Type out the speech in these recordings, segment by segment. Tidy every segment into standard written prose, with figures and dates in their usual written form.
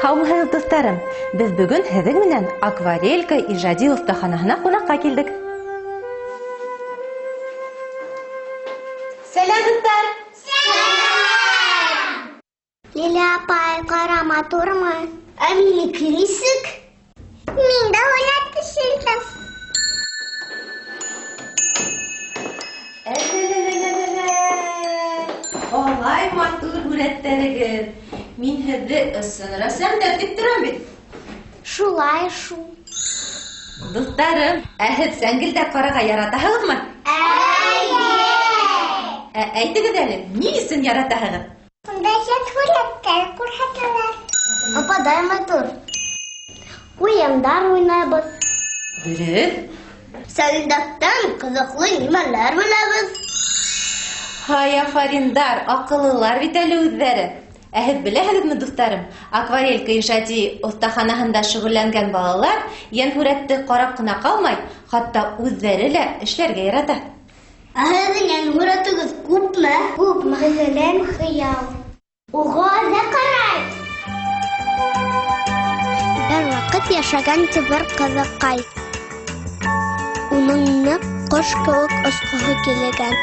Һаумыһығыҙ, дуҫтарым! Беҙ бөгөн һеҙҙең менән Акварелька ижади оҫтаханаһына ҡунаҡҡа килдек. Сәләм, дуҫтар! Сәләм! Лилия апай, ҡара, матурмы? Ә минеке нисек? Мин дә уйлап төшөрҙөм. Алай матур һүрәттәрегеҙ! Мин һеҙҙе ысын рәссамдар тип торам бит. Шулай шул. Дуҫтарым, ә һеҙ сәңгелдәк ҡарарға яратаһығыҙмы? Эйе! Ә әйтегеҙ әле, ни өсөн яратаһығыҙ? Унда һүрәттәр күрһәтәләр. Ападай матур. Уйындар уйнайбыҙ. Дөрөҫ. Сәңгелдәктән ҡыҙыҡлы нимәләр беләбеҙ. Һай, афариндар, аҡыллылар бит әле үҙҙәре. Ә һеҙ беләһегеҙме, дуҫтарым, Акварелька ижади оҫтаханаһында шөғөлләнгән балалар йәнһүрәтте ҡарап ҡына ҡалмай, хатта үҙҙәре лә эшләргә ярата. Ә һеҙҙең йәнһүрәтегеҙ күпме? Күп. Мәҫәлән, хыял. Уға ҙа ҡарай. Бер ваҡыт йәшәгән ти бер ҡыҙыҡай. Уның ныҡ ҡош кеүек осҡоһо килгән.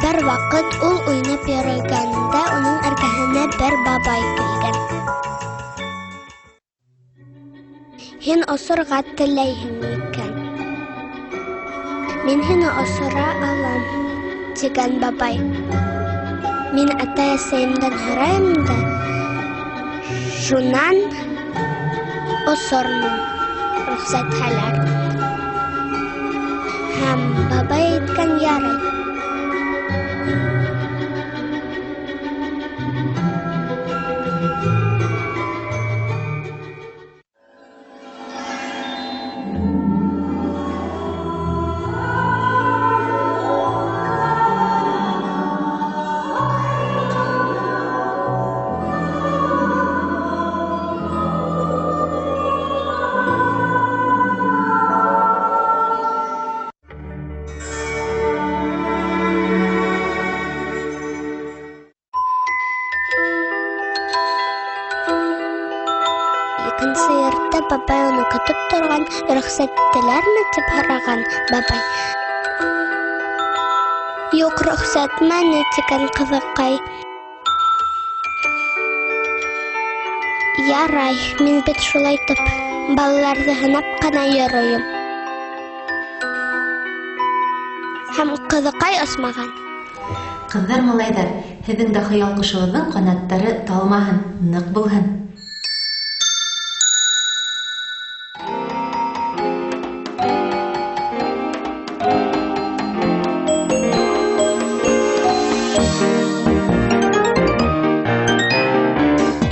Бер ваҡыт ул уйнап йөрөгәндә уның эргәһенә бер бабай килгән. Һин осорға теләйһең икән. Мин һине осора алам, тигән бабай. Мин атай-әсәйемдән һорайым да, шунан осормон, рөхсәт итһәләр. Һәм бабай әйткән ярай. Икенсе йортта бабай уны көтөп торған, рөхсәт иттеләрме тип һораған бабай. Юҡ, рөхсәт итмәне, тигән ҡыҙыҡай. Ярай, мин бит шулай итеп балаларҙы һынап ҡына йөрөйөм. Һәм ҡыҙыҡай осмаған. Ҡыҙҙар, малайҙар, һеҙҙең дә хыял ҡошоғоҙҙоң ҡанаттары талмаһын, ныҡ булһын.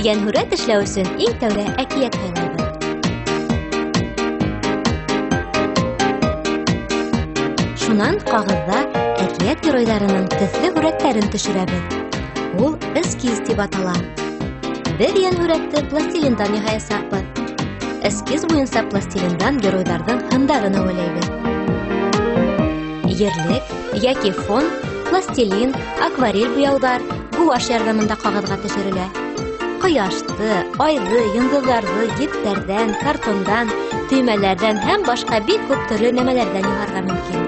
Йәнһүрәт эшләү өсөн иң тәүҙә әкиәт һайлайбыҙ. Шунан ҡағыҙҙа әкиәт геройҙарының төҫлө һүрәттәрен төшөрәбеҙ. Ул эскиз тип атала. Беҙ йәнһүрәтте пластилиндан яһаясаҡбыҙ. Эскиз буйынса пластилиндан геройҙарҙың һындарын әүәләйбеҙ. Ерлек йәки фон пластилин, акварель буяуҙар, гуашь ярҙамында ҡағыҙға төшөрөлә. Ҡояшты, айҙы, йондоҙҙарҙы ептәрҙән, картондан, төймәләрҙән һәм башҡа бик күп төрлө нәмәләрҙән яһарға мөмкин.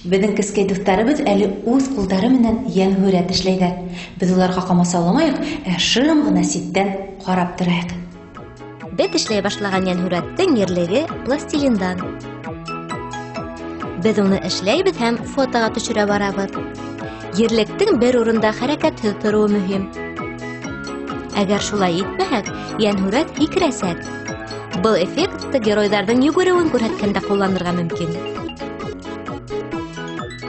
Беҙҙең кескәй дуҫтарыбыҙ әле үҙ ҡулдары менән йәнһүрәт эшләйҙәр. Беҙ уларға ҡамасауламайыҡ, ә шым ғына ситтән ҡарап торайыҡ. Беҙ эшләй башлаған йәнһүрәттең ерлеге пластилиндан. Беҙ уны эшләйбеҙ һәм фотоға төшөрә барабыҙ. Ерлектең бер урында хәрәкәтһеҙ тороуы мөһим. Әгәр шулай итмәһәк, йәнһүрәт һикерәсәк. Был эффектты геройҙарҙың йүгереүен күрһәткәндә ҡулланырға мөмкин.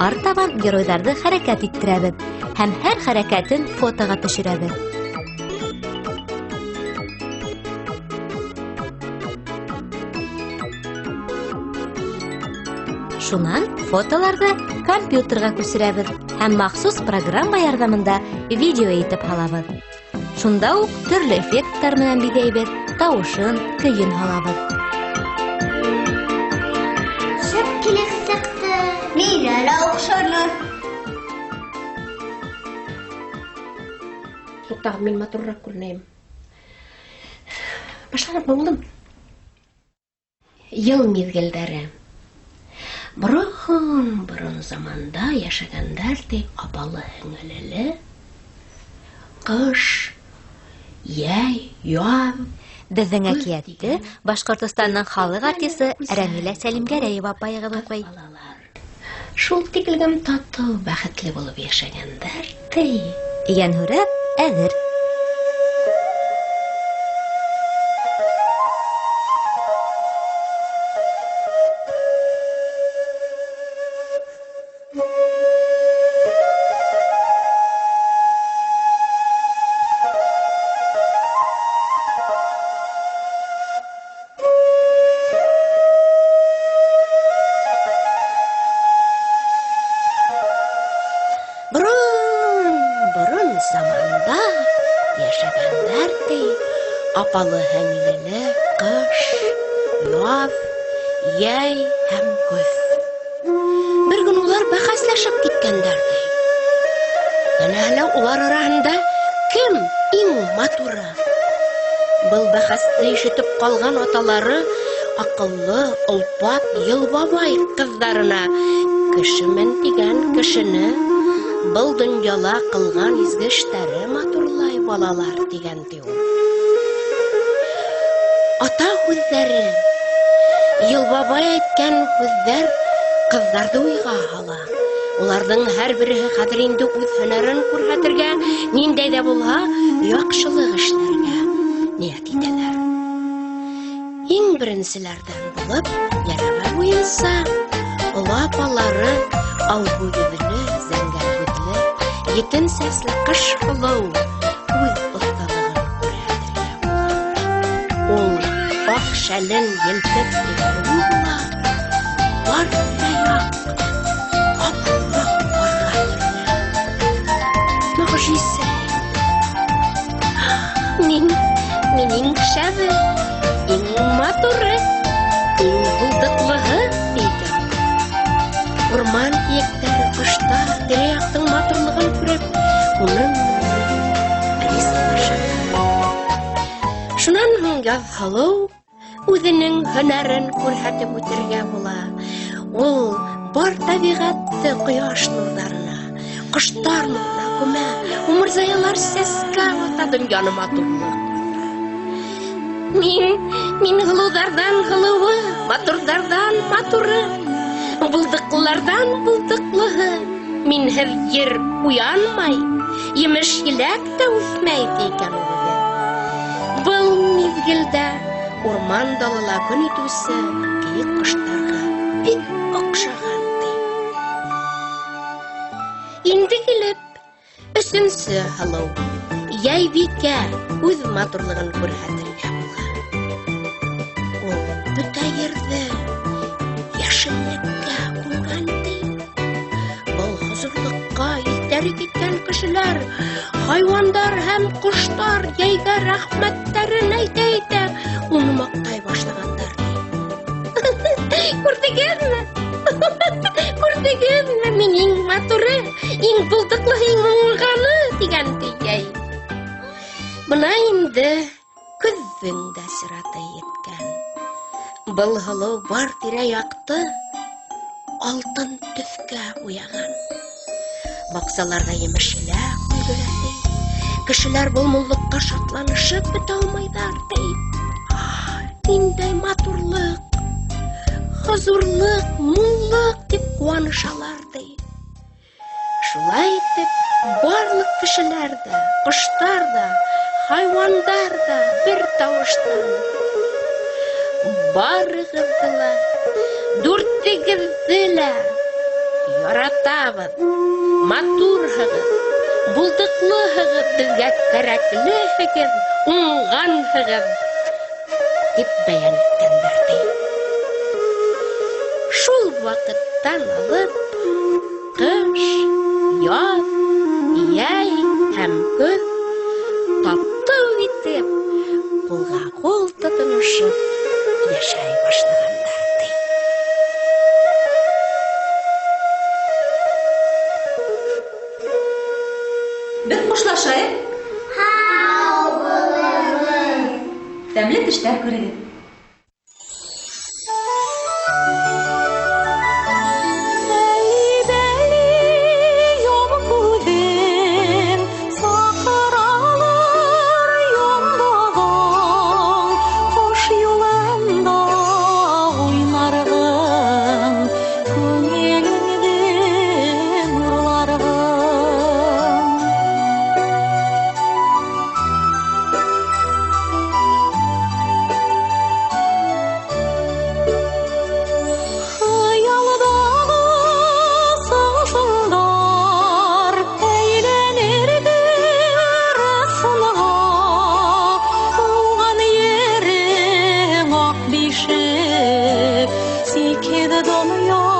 Артабан геройҙарҙы хәрәкәт иттерәбеҙ һәм һәр хәрәкәтен фотоға төшөрәбеҙ. Шунан фотоларҙы компьютерға күсерәбеҙ һәм махсус программа ярҙамында видео итеп һалабыҙ. Шунда уҡ төрлө эффекттар менән биҙәйбеҙ, тауышын, көйөн һалабыҙ. Миңә лә оҡшаны. Туҡтағыҙ, мин матурыраҡ күренәйем. Башланып булдым. Йыл миҙгелдәре. Борон-борон заманда йәшәгәндәр ти апалы-һеңелеле. Ҡыш, йәй, яҙ. Беҙҙең Көҙ әкиәтте тигән Башҡортостандың халыҡ Әле артисы гүзәл Рәмилә Сәлимгәрәева апайығыҙ уҡый. Балалар. Шул тиклем татыу, бәхетле булып йәшәгәндәр ти. Йәнһүрәт әҙер. Борон-борон заманда йәшәгәндәр ти апалы-һеңлеле ҡыш, яҙ, йәй һәм көҙ. Бер көн улар бәхәсләшеп киткәндәр ти. Йәнәһе лә улар араһында кем иң матуры? Был бәхәсте ишетеп ҡалған аталары аҡыллы, олпат Йылбабай ҡыҙҙарына кешемен тигән кешене был донъяла ҡылған изге эштәре матурлай балалар тигән ти ул. Ата һүҙҙәре, Йылбабай әйткән һүҙҙәр ҡыҙҙарҙы уйға һала. Уларҙың һәр береһе хәҙер инде үҙ һөнәрен күрһәтергә, ниндәй ҙә булһа яҡшылыҡ эшләргә ниәт итәләр. Иң беренселәрҙән булып, йәрәмә буйынса оло апалары алһыу йөҙлө, зәңгәр күҙле, етен сәсле Ҡыш һылыу үҙ оҫталығын күрһәтергә булған. Ул аҡ шәлен елпеп ебәреүе була, бар тирә-яҡ ап-аҡ ҡарға төрөнә. Мөғжизә! Мин иң шәбе, иң матуры, иң булдыҡлыһы, тигән. Урман кейектәре, ҡоштар тирә-яҡтың матурлығын күреп, уның менән ризалашалар. Шунан һуң Яҙ һылыу үҙенең һөнәрен күрһәтеп үтергә була. Ул бар тәбиғәтте ҡояш нурҙарына, ҡоштар нурына күмә, умырзаялар сәскә ата, донъяны матурлыҡ. Мин һылыуҙарҙан һылыуы, матурҙарҙан матуры, булдыҡлыларҙан булдыҡлыһы. Минһеҙ ер уянмай, емеш еләк тә үҫмәй, ти икән ул үҙе. Был миҙгелдә урман далала көн итеүсе кейек ҡоштарға бик оҡшаған, ти. Инде килеп, өсөнсө һылыу Йәйбикә үҙ матурлығын күрһәтергә була. Ул бөтә ерҙе йәшеллеккә күмгән, ти. Был хозурлыҡҡа иҫтәре киткән кешеләр, хайуандар һәм ҡоштар йәйгә рәхмәттәрен әйтә-әйтә уны маҡтай башлағандар, ти. Күрҙегеҙме? Күрҙегеҙме? Мин иң матуры, иң булдыҡлыһы, иң уңғаны, тигән ти йәй. Бына инде көҙҙөң дә сираты еткән. Был һылыу бар тирә-яҡты алтын төҫкә буяған. Баҡсаларҙа емеш-еләк өлгөрә, ти. Кешеләр был муллыҡҡа шатланышып бөтә алмайҙар, ти. Ниндәй матурлыҡ, хозурлыҡ, муллыҡ тип ҡыуанышалар, ти. Шулай итеп, барлыҡ кешеләр ҙә, ҡоштар ҙа, хайуандар ҙа бер тауыштан барығыҙҙы ла, дүртегеҙҙе лә яратабыҙ, матурһығыҙ, булдыҡлыһығыҙ, беҙгә кәрәклеһегеҙ, уңғанһығыҙ, тип бәйән иткәндәр, ти. Шул ваҡыттан алып, ҡыш, яҙ, йәй һәм көҙ татыу итеп, ҡулға ҡул тотоношоп йәшәй башлағандар, ти. Тәмле төштәр күрегеҙ. Сикеҙ донъя.